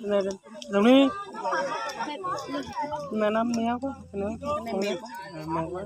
Này, đồng đi. Này năm mươi quá, cái nữa. Này mệt quá. À, mệt quá.